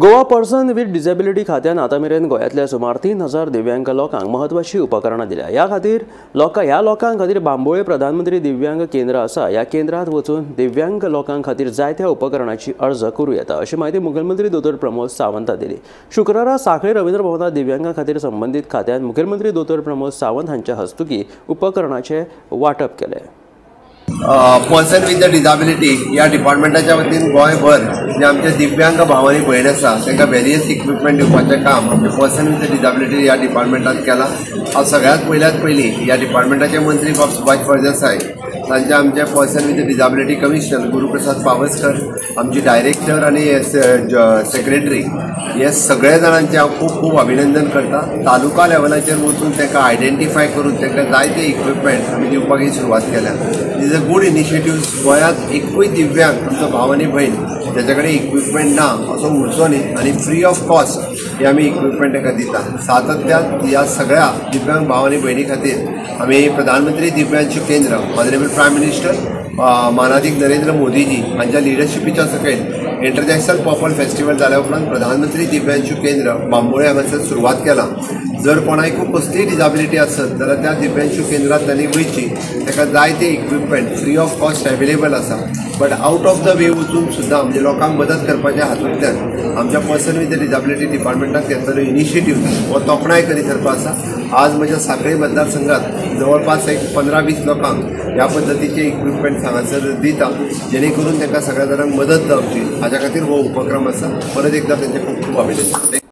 Goa person with disability खात्यान आतां मेरेन गोंयांतल्या सुमार 3000 दिव्यांग लोकांक म्हत्वाची उपकरणां दिल्या. ह्या खातीर ह्या लोकां खातीर बांबोळे प्रधानमंत्री दिव्यांग केंद्र आसा. ह्या केंद्रांत वचून दिव्यांग लोकां खातीर जायत्या उपकरणाची अर्ज करूं येता अशी म्हायती मुखेलमंत्री दोतोर प्रमोद सावंत दिली. शुक्रारा सांखळे रवींद्र भवनांत दिव्यांगां खातीर संबंदीत खात्यान मुखेलमंत्री दोतोर प्रमोद सावंत हांच्या हस्तुकीं उपकरणाचें वांटप केलें. पर्सन विथ डिसेबिलिटी ह्या डिपार्टमेंटाच्या वतीन गोंयभर जे आमचे दिव्यांग भाव आनी भयण आसा तांकां वेरियस इक्विपमेंट दिवपाचें काम आमचे पर्सन विथ डिसेबिलिटी ह्या डिपार्टमेंटान केलां. हांव सगळ्यांत पयल्यात पयलीं ह्या डिपार्टमेंटाचे मंत्री बाब सुभाष फळदेसाय तांचे आमचे person with disability commissioner Guruprasad Pawaskar, आमची डायरेक्टर आनी सेक्रेटरी हे सगळ्या जाणांचें हांव खूब खूब अभिनंदन करता. तालुका लेवलाचेर वचून तांकां आयडेंटिफाय करून तांकां जायते इक्विपमेंट आमी दिवपाक ही सुरवात केल्या. Is a good initiative. गोंयांत एकूय दिव्यांग आमचो भाव आनी भयण ताच्या कडेन इक्विपमेंट ना असो उरचो न्ही आनी फ्री ऑफ कॉस्ट हे आमी इक्विपमेंट ताका दिता. सातत्यान ह्या सगळ्या दिव्यांग भाव आनी भयणी खातीर आमी प्रधानमंत्री दिव्यांश केंद्र ऑनरेबल प्रायम मिनिस्टर मानादीक नरेंद्र मोदीजी हांच्या लिडरशिपीच्या सकयल इंटरनॅशनल पॉपल फेस्टिवल जाल्या उपरांत प्रधानमंत्री दिव्यांशू केंद्र बांबोळे हांगासर सुरवात केला. जर कोणाकूय कसलीय डिसेबिलिटी आसत जाल्यार त्या दिव्यांशू केंद्रांत तांणी वयची, ताका जायते equipment free of cost available आसा. But out of the way वचून सुद्दां म्हणजे लोकांक मदत करपाच्या हातूंतल्यान आमच्या पर्सन विथ डिसेबिलिटी डिपार्टमेंटाक घेतलेलो इनिशिएटीव हो तोखणाय करी सारको आसा. आज म्हज्या सांखळे मतदारसंघात जवळपास एक 15-20 लोकांक ह्या पद्दतीचे इक्विपमेंट हांगासर दिता जेणे करून तांकां सगळ्या जाणांक मदत जावची हाच्या खातीर हो उपक्रम आसा. परत एकदा तांचें खूब खूब अभिनंदन.